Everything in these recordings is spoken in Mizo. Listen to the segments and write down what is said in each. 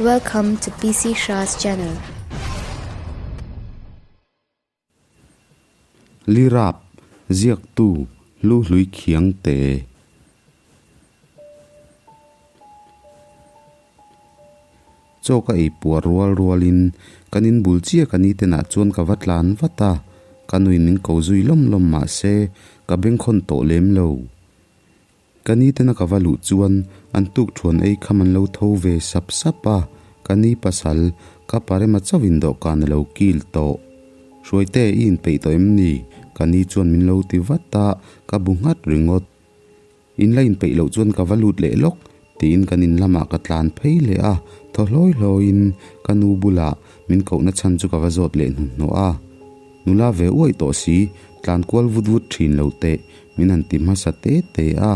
Welcome to PC Shah's channel. Lirap, Ziaktu, Lu Hlui Khiang Te. Chaw ka ei puar rual rualin kan in bul chiah ka ni tenah chuan ka va tlan vat a, ka nuin min ko zui lawm lawm mah se ka bengkhawn tawh lem lo. Ka ni tena ka va luh chuan an tuk thuan ei kham an lo tho ve sap sap a, ka ni pasal ka parema chauhin dawhkan a lo kil tawh. Hruaite i inpeih tawh em ni? Ka ni chuan min lo ti vat a, ka bu nghat ringawt. In la inpeih loh chuan ka va lut leh lawk tiin kan in lamah ka tlan phei leh a, thaw hlawi hlawiin ka nu bulah min kohna chhan chu ka va zawt leh hnuhnawh a. Nula ve uaih tawh si, tlan kual vut vut thin lo teh min han ti hmasa te te a,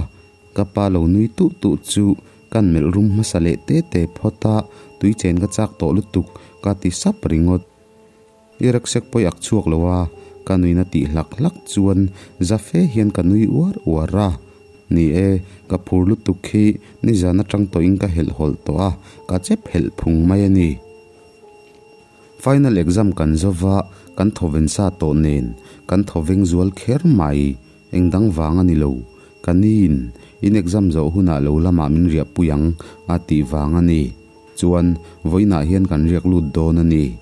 ka pa lo nui tuh tuh chu kan melh rum hmasa leh te te phawt a, tui chen ka chak tawh lutuk ka ti sap ringawt. I rucksack pawh i ak chhuak lo a, ka nuina tih hlak hlak chuan za fe hian ka nui uar uar a. Ni e, ka phur lutuk khi nizan atang tawhin ka helh hawlh tawh a, ka chep helh phung mai a ni. Final exam kan zo va, kan thawven sa tawh nen kan thawveng zual kher mai. Eng dang vang a ni lo, ka niin in exam zawh hunah lo lamah min riahpui ang a tih vang a ni. Chuan vawiinah hian kan riak lut dawn a ni.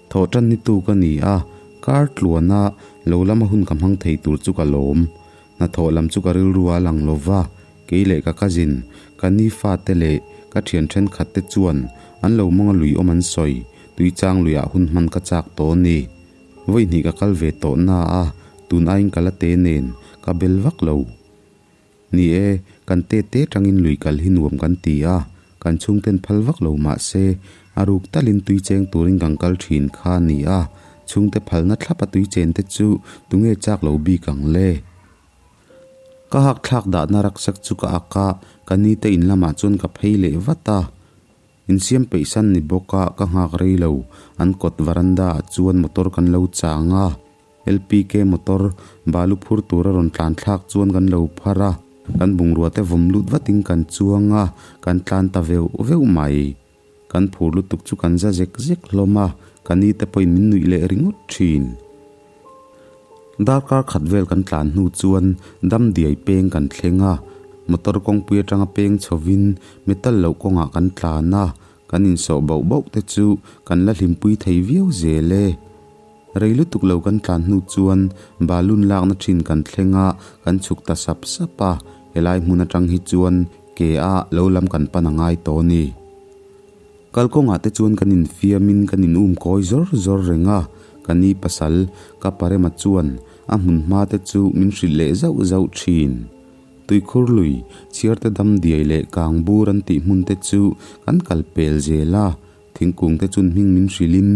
Thawhtan ni tu ka ni a, kar tluana lo lama hun ka hmang thei tur chu ka lawm. Hnathawh lam chu ka rilru a lang lo va, kei leh ka cousin, ka ni fate leh ka thian thenkhat te chuan an lo mawnga lui awm an sawi, Tuichang luiah hun hman ka chak tawh a ni. Vawi hnih ka kal ve tawh na a, tun aiin ka la te nen ka bel vak lo. Ni e, kan te te tangin lui kal hi nuam kan ti a, kan chhungten phal vak lo mah se, a ruk talin tui cheng turin kan kal thin kha a ni a, chhungte phalna thlapa tui chen te chu tunge chak lo bik ang le? Ka hak thlak dahna rucksack chu ka ak a, ka ni te in lamah chuan ka phei leh vat a. Insiam peihsan ni bawk a, ka nghak rei lo, an kawt varanda ah chuan motor kan lo chang a. LPK motor balu phur tura rawn tlan thlak chuan kan lo phar a, kan bungrua te vawm lut vatin kan chuang a, kan tlan ta veuh veuh mai. Kan phur lutuk chu kan za zek zek hlawm a, ka ni te pawhin min nuih leh ringawt thin. Darkar khat vel kan tlan hnu chuan dam diai peng kan thleng a, motor kawngpui atanga peng chhovin metal loh kawngah kan tlan a, kan insawh bauh bauh te chu kan la hlimpui thei viau zel e. Rei lutuk lo kan tlan hnu chuan balloon lakna thin kan thleng a, kan chhuk ta sap sap a, helai hmun atang hi chuan ke a lo lam kan pan a ngai tawh a ni. Kalkawngah te chuan kan infiamin kan in um kawi zawr zawr reng a, ka ni pasal ka parema chuan a hmun hma te chu min hrilh leh zauh zauh thin. Tuikhur lui, chhiarte dam diai leh kang bur an tih hmun te chu kan kal pel zel a, Thingkung te chun hming min hrilhin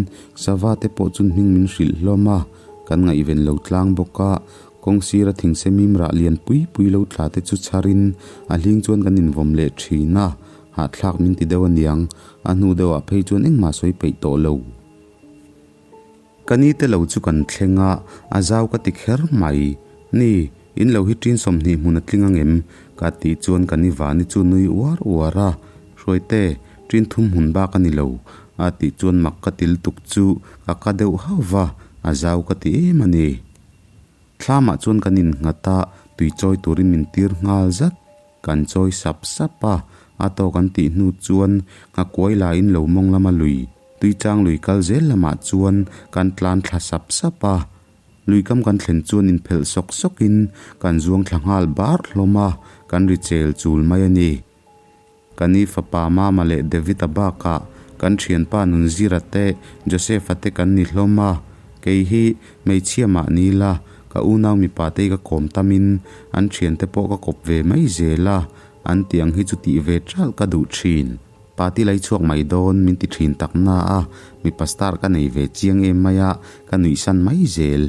sava te pawh chun hming min hrilh hlawm a, kan ngaihven lo tlang bawk a, kawng sira thingsemim rah lian pui pui lo tla te chu chharin a hling chuan kan invawm leh thin a, hahthlak min ti deuh aniang, a hnu deuhah phei chuan engmah sawi peih tawh lo. Ka ni te lo chu kan thleng a, a zau ka ti kher mai. Ni, in lo hi ṭin 20 hmun a tling ang em? Ka tih chuan ka ni vani chu nui uar uar a, Hruaite, ṭin thum hmun bak a ni lo, a tih chuan mak ka ti lutuk chu ka ka deuh hauh va, a zau ka ti em a ni. Thlamah chuan kan innghat a, tui chawi turin min tir nghal zat. Kan chawi sap sap a, a tawk an tih hnu chuan nghakuai laiin lo mawng lama lui, Tuichang lui kal zel lamah chuan kan tlan thla sap sap a, luikam kan thlen chuan inphelh sawk sawkin kan zuang thla nghal bar hlawm a, kan ri chel chul mai a ni. Ka ni fapa Mama leh David-a bakah kan thianpa Nunzira te Joseph-a te kan ni hlawm a, kei hi hmeichhia mah ni la, ka unau mipa te hi ka kawm tamin an thiante pawh ka kawp ve mai zel a, an tih ang hi chu tih ve ṭalh ka duh ṭhin. Party lai chhuak mai dawn min ti thin tak na a, mipa star ka nei ve chiang em mai a, ka nuihsan mai zel.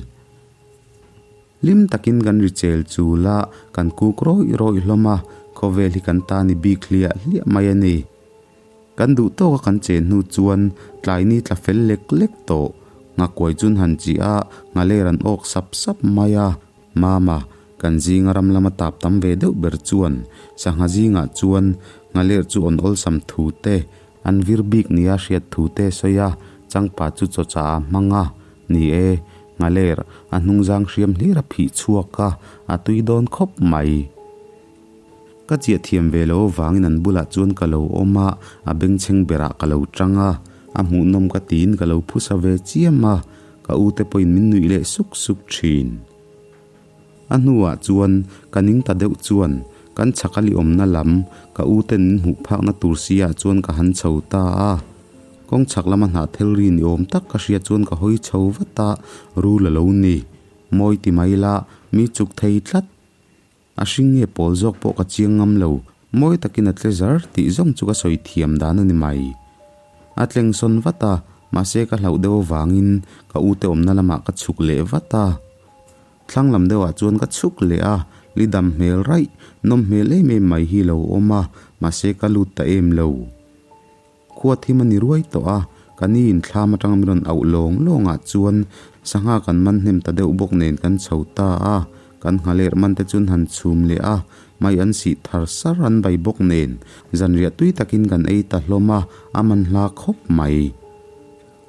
Hlim takin kan ri chel chul a, kan kuk rawih rawih hlawm a, khawvel hi kan ta ni bik hliah hliah mai a ni. Kan duh tawk a kan chen hnu chuan tlai ni tla fel lek lek tawh. Nghakuai chun han chih a, nghaler an awk sap sap mai a, Mama, kan zinga ram lama tap tam ve deuh ber chuan sangha zingah chuan nghaler chu awn awlsam thu te, An vir bik nia hriat thu te a sawi a, changpat chu chaw chah a hmang a, ni e, nghaler a hnungzang hriam hlir a phih chhuak a, a tui dawn khawp mai. Ka chiah thiam ve lo avangin an bulah chuan ka lo awm a, a bengchheng berah ka lo tang a, a hmuhnawm ka tiin ka lo phusa ve chiam a, ka u te pawhin min nuih leh suk suk thin. A hnuah chuan ka ning ta deuh chuan kan chhak a li awmna lam ka u ten min hmuh phakna tur si ah chuan ka han chho ta a. Kawng chhak lama hnahthel ri ni awm tak ka hria chuan ka hawi chho vat a, rul a lo ni. Mawi ti mai la, mi chuk thei tlat. A hring nge pawl zawk pawh ka chiang ngam lo, mawi takin a tle zar tih zawng chu ka sawi thiam dan a ni mai. A tleng sawn vat a, mahse ka hlauh deuh avangin ka ute awmna lamah ka chhuk leh vat a. Thlang lam deuhah chuan ka chhuk leh a, li dam hmel raih, nawm hmel em em mai hi lo awm a, mahse ka lut ta em lo. Khua thim a ni ruai tawh a, ka ni in thlam atanga min rawn auh lawng lawngah chuan sangha kan man hnem ta deuh bawk nen kan chho ta a, kan nghaler man te chuan han chhum leh a, mai an sih thar sar an bai bawk nen zanriah tui takin kan ei ta hlawm a, a man hla khawp mai.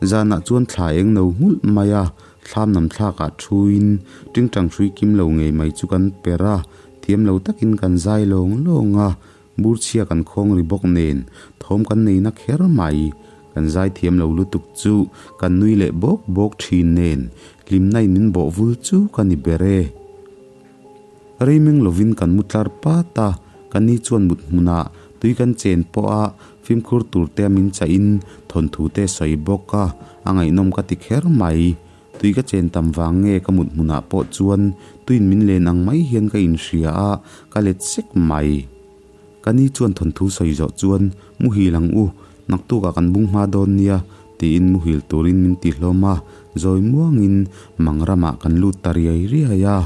Zanah chuan thla eng no nghulh mai a, thlam nam thlakah thuin tingtang hrui kim lo ngei mai chu kan per a, thiam lo takin kan zai lawng lawng a, bur chhia kan khawng ri bawk nen thawm kan nei na kher mai. Kan zai thiam lo lutuk chu kan nui leh bawk bawk thin nen hlimna in min bawh vul chu ka ni ber e. Rei meng lovin kan mu tlar pat a, ka ni chuan mut hmunah tui kan chen pawh a fimkhur tur te a min chahin thawnthu te sawi bawk a, a ngaihnawm ka ti kher mai. Tui ka chen tam vang nge ka mut hmunah pawh chuan tuin min len ang mai hian ka inhria a, ka let sek mai. Ka ni chuan thawnthu sawi zawh chuan muhil ang u, naktukah kan bung hma dawn nia tiin muhil turin min ti hlawm a, zawi muangin mang ramah kan lut ta riai riai a.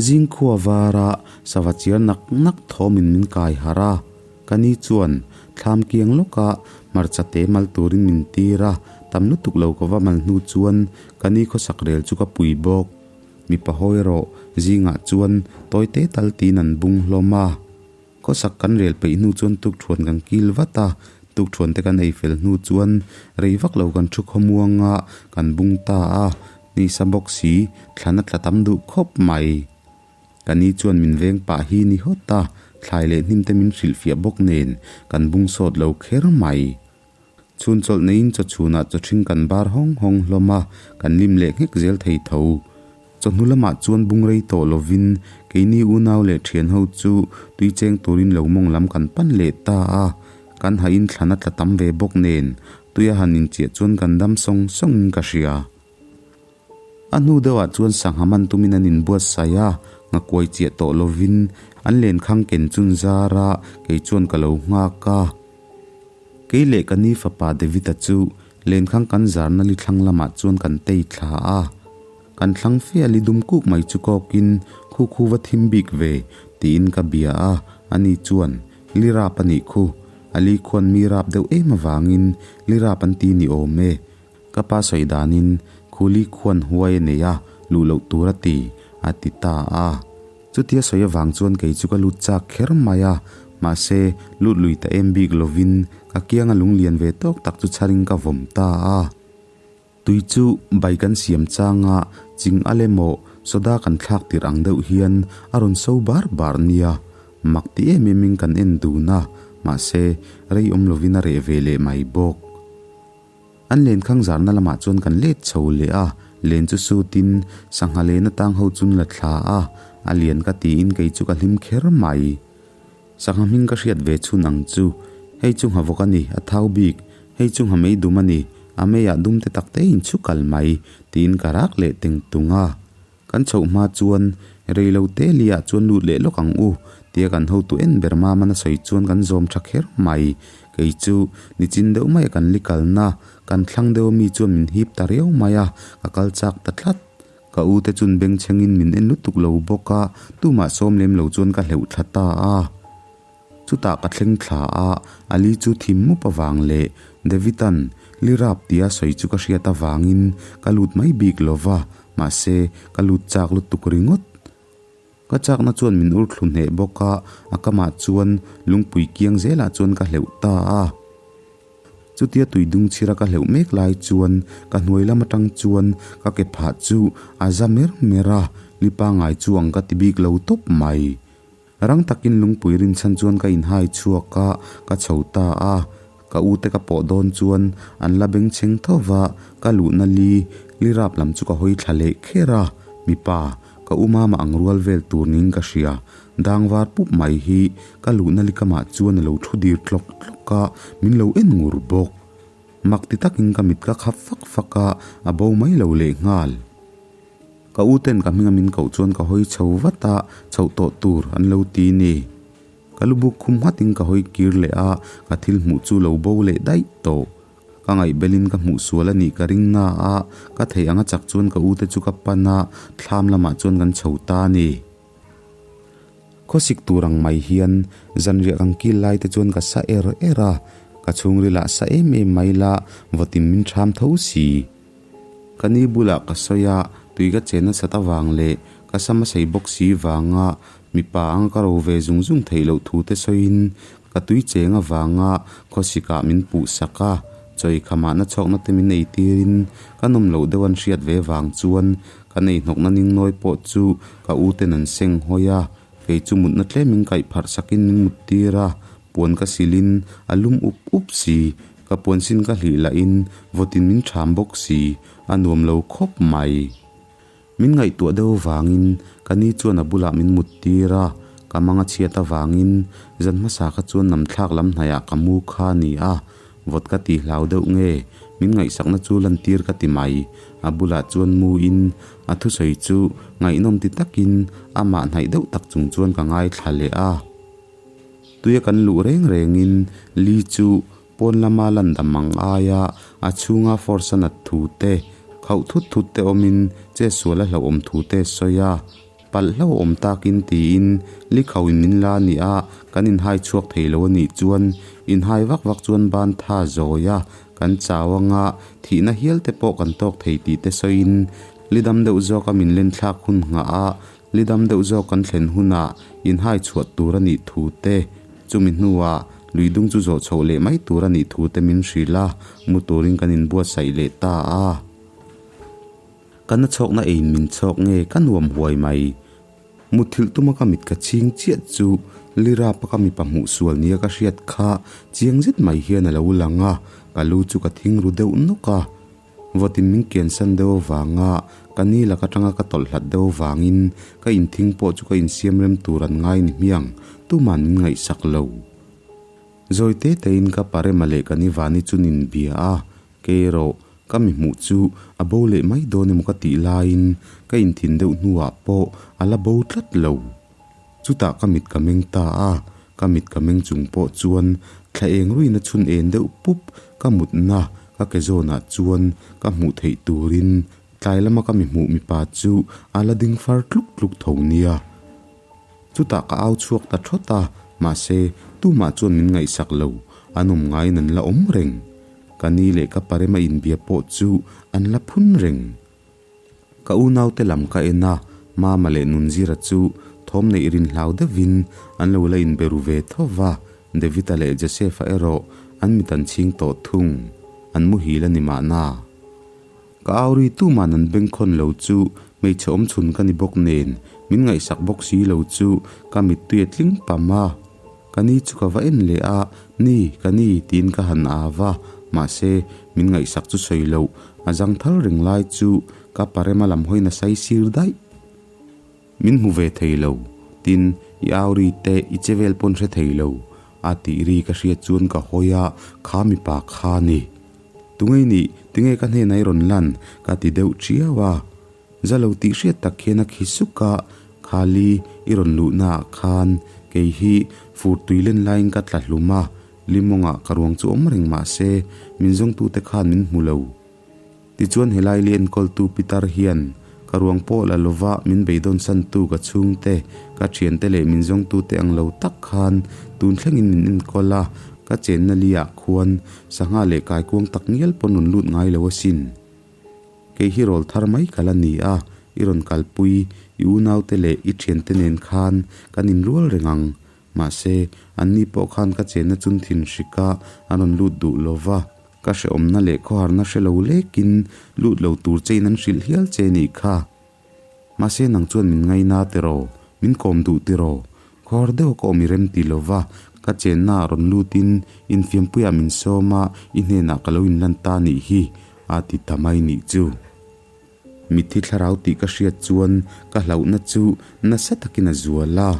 Zingkhua vara sava chiar nak nak thawmin min kai harh a, ka ni chuan thlam kiang lawka hmarcha te mal turin min tir a, tam lutuk lo ka va mal hnu chuan ka ni khawsak rel chu ka pui bawk. Mipa hawi erawh zingah chuan tawi te tal tiin an bung hlawm a. Khawsak kan rel peih hnu chuan tukthuan kan kil vat a, tukthuan te kan ei fel hnu chuan rei vak lo kan thu khawmuang a, kan bung ta a, nisa bawk si thlan a tla tam duh khawp mai. Ka ni chuan min veng pah hi ni hawt a, thlai leh hnim te min hrilhfiah bawk nen kan bung sawt lo kher mai. Chhun chawlh neiin chaw chhunah chaw ṭhing kan bar hawng hawng hlawm a, kan lim leh nghek zel thei tho. Chawhnu lamah chuan bung rei tawh lovin keini unau leh ṭhian ho chu tui cheng turin lo mawng lam kan pan leh ta a, kan hahin thlan a tla tam ve bawk nen tuia han inchiah chuan kan dam sawng sawngin ka hria. A hnu deuhah chuan sangha man tumin an inbuatsaih a, nghakuai chiah tawh lovin an lenkhang ken chun zar a, kei chuan ka lo nghak a. Kei leh ka ni fapa David-a chu lenkhang kan zarna li thlang lamah chuan kan tei thla a. Kan thlang fe a li dum kuk mai chu kawkin khu khu va thim bik ve tiin ka bia a, ani chuan li rap a nih khu, a li khuan mi rap deuh em avangin li rap an ti ni awm e. Ka pa sawi danin khu li khuan huai a nei a, luh loh tur a ti, a ti ta a. Chutia sawi avang chuan kei chu ka lut chak kher mai a, mahse lut lui ta em bik lovin ka kianga lunglian ve tawk tak chu chharin ka vawm ta a. Tui chu bai kan siam changa ching al emaw soda kan thlak tirh ang deuh hian a rawn so bar bar nia, mak ti em emin kan en dun a, mahse rei awm lovin a reh ve leh mai bawk. An lenkhang zarna lamah chuan kan let chho leh a, len chu sutin sangha len atang ho chun la thla a, a lian ka tiin kei chu ka hlim kher mai. Sangha hming ka hriat ve chhun ang chu, hei chu nghavawk a ni, a thau bik, hei chu nghamei dum a ni, a meiah dum te tak te in chhu kal mai, tiin ka rak leh teng tung a. Kan chhoh hma chuan rei lo te liah chuan lut leh lawk ang u, tia kan hotu en ber Mamana sawi chuan kan zawm tha kher mai. Kei chu nichin deuh maia kan li kalna, kan thlang deuh ami chuan min hip ta riau mai a, ka kal chak ta tlat. Ka u te chun bengchhengin min en lutuk lo bawk a, tumah sawm lem lo chuan ka hleuh thla ta a. Chutah ka thleng thla a, Ali chu thim mup avang leh David-a'n li rap tia sawi chu ka hriat avangin ka lut mai bik lo va, mahse ka lut chak lutuk ringawt. Ka chakna chuan min ur thlu hneh bawk a, a kamah chuan lungpui kiang zelah chuan ka hleuh ta a. Chutia tui dung chhira ka hleuh mek lai chuan ka hnuai lam atang chuan ka ke phah chu a za mer mer a, li pangai chu ang ka ti bik lo tawp mai. Rang takin lungpui rinchhan chuan ka inhai chhuak a, ka chho ta a. Ka u te ka pawh dawn chuan an la bengchheng tho va, ka luhna li li rap lam chu ka hawi thla leh kher a, mipa, ka u mama ang rual vel tur niin ka hria. Dang var pup mai hi ka luhna li kamah chuan a lo thu dir tlawk tlawk a, min lo en ngur bawk. Mak ti takin ka mit ka khap fak fak a, a bo mai lo lehnghal. Ka u ten ka hminga min koh chuan ka hawi chho vat a, chhoh tawh tur an lo ti ni. Ka lu buk khum nghatin ka hawi kir leh a, ka thil hmuh chu lo bo leh daih tawh. Ka ngaihbelin ka hmuh sual a nih ka ring na a, ka theih anga chak chuan ka u te chu ka pan a, thlam lamah chuan kan chho ta a ni. Khawsik tur ang mai hian zanriah kan kil lai te chuan ka sa er er a, ka chhungril ah sa em em mai la vawtin min ṭham tho si. Ka ni bulah ka sawi a, tui ka chen nasat avang leh ka sam a sei bawk si vanga mipa anga ka ro ve zung zung theih loh thu te sawiin ka tui cheng avanga khawsikah min puh sak a, chawi khamah na chhawkna te min ei tirin ka nawm loh deuh an hriat ve vang chuan ka nei hnawkna ning nawi pawh chu ka u ten an seng hawi a, kei chu mutna tlemin kaih pharh sakin min mut tir a, puan ka silin a lum up up si. Ka puansin ka hlih lahin vawtin min ṭham bawk si, a nuam lo khawp mai. Min ngaihtuah deuh avangin ka ni chuan a bulah min mut tir a, ka mang a chhiat avangin zan hmasa kha chuan namthlak lam hnaihah ka mu kha a ni a, vawt ka ti hlau deuh nge min ngaihsakna chu lantir ka ti mai. A bulah chuan muin a thusawi chu ngaihnawm ti takin amah hnaih deuh tak chung chuan ka ngaithla leh a. Tuia kan luh reng rengin Li chu pawn lama lan dam ang aia a chhunga force a nat thu te, khauh thut thut te awmin che sual a hlauhawm thu te sawi a. Palh hlauhawm takin tiin Li khauhin min la a ni a, kan inhai chhuak thei lo a nih chuan inhai vak vak chuan ban tha zawi a, kan chau anga thihna hial te pawh kan tawk thei tih te sawiin Li dam deuh zawka min len thlak hun nghah a, Li dam deuh zawk kan thlen hunah inhai chhuah tur a nih thu te, chumi hnuah lui dung chu zawh chhoh leh mai tur a nih thu te min hrilh a, mu turin kan inbuatsaih leh ta a. Ka na chhawkna eiin min chhawk nge ka nuam huai mai. Mutthilh tuma ka mit ka chhing chiah chu Lirapa ka mipa hmuh sual nia ka hriat kha chiang zet mai hian a lo lang a, ka lu chu ka thing ru deuh nawk a. Vawtin min kiansan deuh avanga ka ni lak atanga ka tawlh hlat deuh avangin ka inthing pawh chu ka insiam rem tur an ngai ni hmiang, tuman min ngaihsak lo. Zawi te tein ka parema leh ka ni vani chu nin bia a, kei erawh ka mi hmuh chu a bo leh mai dawn emaw ka tih laiin ka inthin deuh hnuah pawh a la bo tlat lo. Chutah ka mit ka meng ta a, ka mit ka meng chung pawh chuan thla eng ruina chhun en deuh pup ka mutna ka ke zawnah chuan ka hmuh theih turin tlai lama ka mi hmuh mipa chu a la ding far tluk tluk tho nia. Chutah ka au chhuak ta thawt a, mahse tumah chuan min ngaihsak lo, an awm ngaiin an la awm reng. Ka ni leh ka parema inbia pawh chu an la phun reng. Ka unaute lam ka en a, Mama leh Nunzira chu thawm neih rin hlau deuhin an lo la inbe ru ve tho va, David-a leh Joseph-a erawh an mit an chhing tawh thung, an muhil a ni mahna. Ka auri tuman an bengkhawn lo chu hmeichhe awmchhun ka ni bawk nen min ngaihsak bawk si lo chu ka mittui a tling pam a. Ka ni chu ka va en leh a, Ni, ka ni, tiin ka han au va, mahse, min ngaihsak chu sawi loh, a zang thal reng lai chu ka parema lam hawiin a sai sir daih. Min hmu ve thei lo, tin, i au ri te, i che vel pawn hre thei lo, a tih ri ka hriat chuan ka hawi a, kha mipa kha ni. Tungei nih, tinge ka hnenah i rawn lan, ka ti deuh chiau a. Za lo tih hriat tak hian a khi suk a, Khali i rawn luhna ah khan kei hi fur tui len laiin ka tla hlum a, limawngah ka ruang chu awm reng mah se min zawngtute khan min hmu lo. Tichuan helai li enkawltu Pitar hian ka ruang pawh la lova min beidawnsantu ka chhungte, ka thiante leh min zawngtute ang lo tak khan tun thlengin min enkawl a, ka chenna li ah khuan sangha leh kaikuang tak ngial pawn rawn lut ngai lo asin. Kei hi rawl thar mai ka la ni a, i rawn kalpui, i unaute leh i thiante nen khan kan inrual reng ang. Mahse, anni pawh khan ka chenna chun thin hrika an rawn lut duh lo va. Ka hrehawmna leh khawharna hre lo lekin lut lo tur chein an hrilh hial che nih kha. Mahse nang chuan min ngaina tiraw? Min kawm duh tiraw? Khawhar deuh ka awm i rem ti lova, ka chenna ah rawn lutin infiampuiah min sawm a, i hnenah ka lo inlan ta nih hi, a ti ta mai nih chu. Mitthi thlarau tih ka hriat chuan ka hlauhna chu nasa takin a zual a.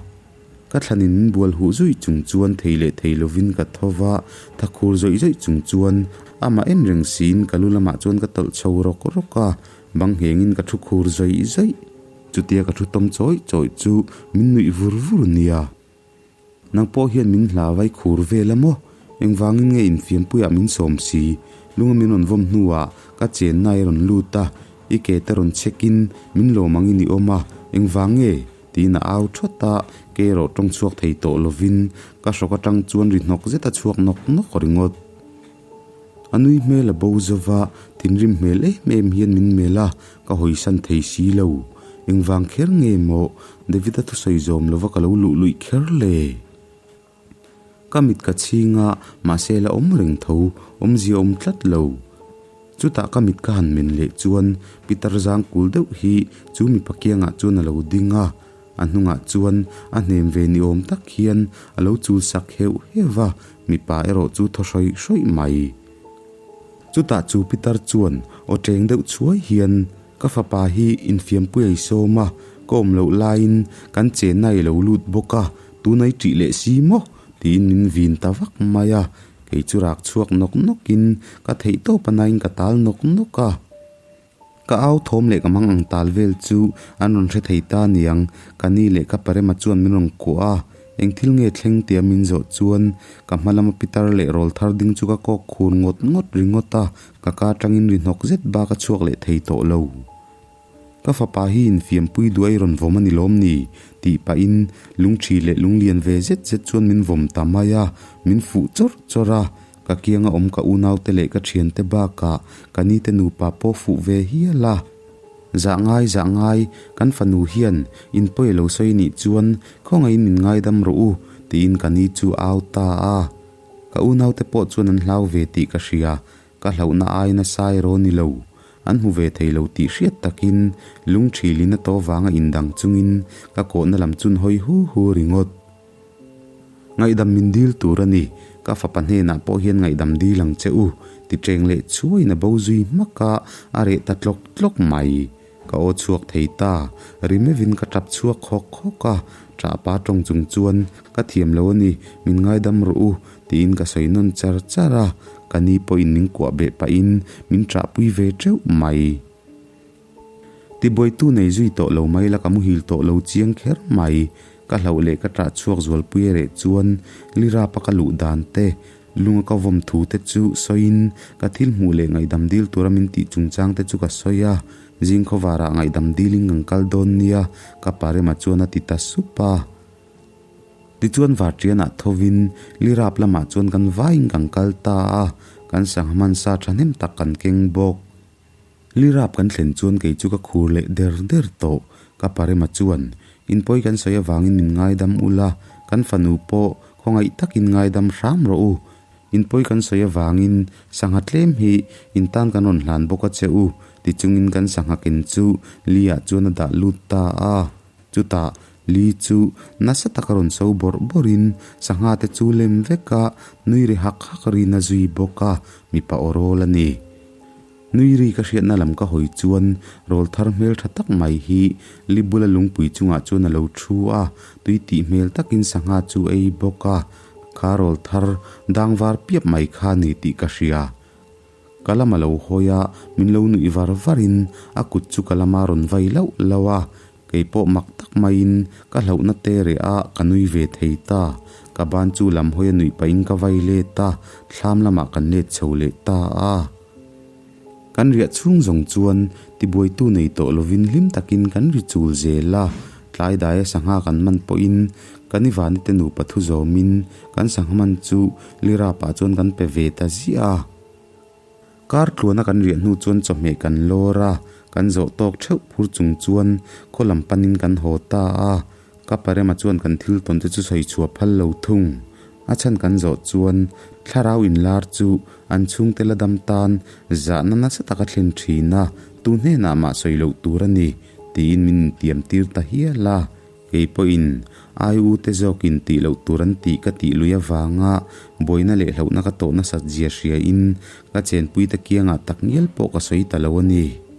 Ka thlanin min bual huh zuih chung chuan thei leh thei lovin ka tho va, tha khur zawih zawih chung chuan amah en reng siin ka lu lamah chuan ka tawlh chho rawk rawk a, bang nghengin ka thu khur zawih zawih. Chutia ka thu tawm chawih chawih chu min nuih vur vur nia. Nang pawh hian min hla vai khur vel a maw? Engvangin nge infiampuiah min sawm si? Lunga min rawn vawm hnuah ka chenna i rawn lut a, i ke te rawn check in min lawm angin i awm a, engvang nge? Tiin a au thawt a, ke erawh tawng chhuak thei tawh lovin ka hrawk atang chuan ri hnawk zet a chhuak nawk nawk ringawt. A nui hmel a bo zova, thinrim hmel em em hian min melh a, ka hawisan thei si lo. Engvang kher nge maw David-a thusawi zawm lova ka lo luh luih kher le? Ka mit ka chhing a, mahse la awm reng tho, awmzia awm tlat lo. Chutah ka mit ka han men leh chuan Peter zang kul deuh hi chu mipa kiangah chuan a lo ding a, a hnungah chuan a hnem ve ni awm tak hian a lo chul sak heuh heuh va, mipa erawh chu thaw hrawih hrawih mai. Chutah chu Peter chuan aw teng deuh chhuai hian, Ka fapa hi infiampui a i sawm a, ka awm loh laiin kan chenna i lo lut bawk a, tuna i ṭih leh si maw? tiin min vin ta vak mai a, kei chu rak chhuak nawk nawkin ka theih tawp a nain ka tal nawk nawk a. Ka au thawm leh ka mang ang tal vel chu an rawn hre thei ta niang, ka ni leh ka parema chuan min rawn kuah a, eng thil nge thleng tia min zawh chuan ka hma lama pitar leh rawl thar ding chu ka kawk khur ngawt ngawt ringawt a, Ka ka atangin ri hnawk zet bak a chhuak leh thei tawh lo. Ka fapa hi infiampui duai rawn vawm a ni lawm ni? tih pahin lungṭhi leh lunglian ve zet zet chuan min vawm ta mai a, min fuh chawrh chawrh a. Ka kianga awm ka unaute leh ka ṭhiante bakah ka nite nupa pawh fuh ve hial a. Zah ngai zah ngai, kan fanu hian inpawi lo sawi nih chuan khawngaihin min ngaidam rawh u, tiin ka ni chu au ta a. Ka unaute pawh chuan an hlau ve tih ka hria, ka hlauhna ai nasa erawh ni lo. An hmu ve thei lo tih hriat takin lungṭhilin a to vanga indang chungin ka kawhna lam chun hawi hu hu ringawt. Ngaihdam min dil tur a ni, ka fapa hnenah pawh hian ngaihdam dil ang che u, ti ṭeng leh chhuain a bo zui hmak a, a reh ta tlawk tlawk mai. Ka aw chhuak thei ta, ri mevin ka tap chhuak khawk khawk a, ṭahpa tawng chung chuan, Ka thiam lo a ni, min ngaidam rawh u, tiin ka sawi nawn char char a, ka ni pawhin min kuah beh pahin min ṭahpui ve ṭeuh mai. Tibuaitu nei zui tawh lo mai la ka muhil tawh lo chiang kher mai, ka hlauh leh ka ṭah chhuak zualpui ereh chuan Lirapa ka luh dan te, Lunga ka vawm thu te chu sawiin ka thil hmuh leh ngaihdam dil tura min tih chungchang te chu ka sawi a, zing khawvarah ngaihdam dilin kan kal dawn nia ka parema chuan a ti ta sup a. Tichuan Varṭianah thovin Lirap lamah chuan kan vaiin kan kal ta a, kan sangha hmansa ṭhahnem tak kan keng bawk. Lirap kan thlen chuan kei chu ka khur leh der der tawh, ka parema chuan inpawi kan sawi avangin min ngaidam ula, kan fanu pawh khawngaih takin ngaidam hram rawh u, inpawi kan sawi avangin sangha tlem hi in tan kan rawn hlan bawk a che u, ti chungin kan sangha ken chu Li ah chuan a dah lut ta a, chutah Li chu nasa taka rawn so bawrh bawrhin sangha te chu lem vek a, nui ri hak hak rin a zui bawk a, mipa aw rawl a ni. Nui ri ka hriatna lam ka hawi chuan rawl thar hmel tha tak mai hi li bula lungpui chungah chuan a lo thu a, tui tih hmel takin sangha chu ei bawk a, kha rawl thar dang var piap mai kha ni tih ka hria. Ka lam a lo hawi a, min lo nuih var varin a kut chu ka lama rawn vai lauh lauh a, Kei pawh mak tak maiin ka hlauhna te reh a ka nui ve thei ta. Ka ban chu lam hawi a nuih pahin ka vai let a, thlam lamah kan let chho leh ta a. Kan riah chhung zawng chuan tibuaitu nei tawh lovin hlim takin kan ri chul zel a, tlai daia sangha kan man pawhin kan i vani te nupa thu zawmin kan sangha man chu Lirapah chuan kan pe ve ta ziah a. Kar tluana kan riah hnu chuan chawhmeh kan lawr a, kan zawh tawk theuh phur chung chuan khaw lam panin kan haw ta a, ka parema chuan kan thil tawn te chu sawi chhuah phal lo thung. A chhan kan zawh chuan thlarau inlar chu an chhungte la dam tan zahna nasa taka thlen thin a, tu hnenah mah sawi loh tur a ni tiin min intiam tir ta hial a. Kei pawhin ai u te zawkin tih loh tur an tih ka tih lui avanga buaina leh hlauhna ka tawh nasat zia hriain ka chenpuite kiangah tak ngial pawh ka sawi ta lo a ni.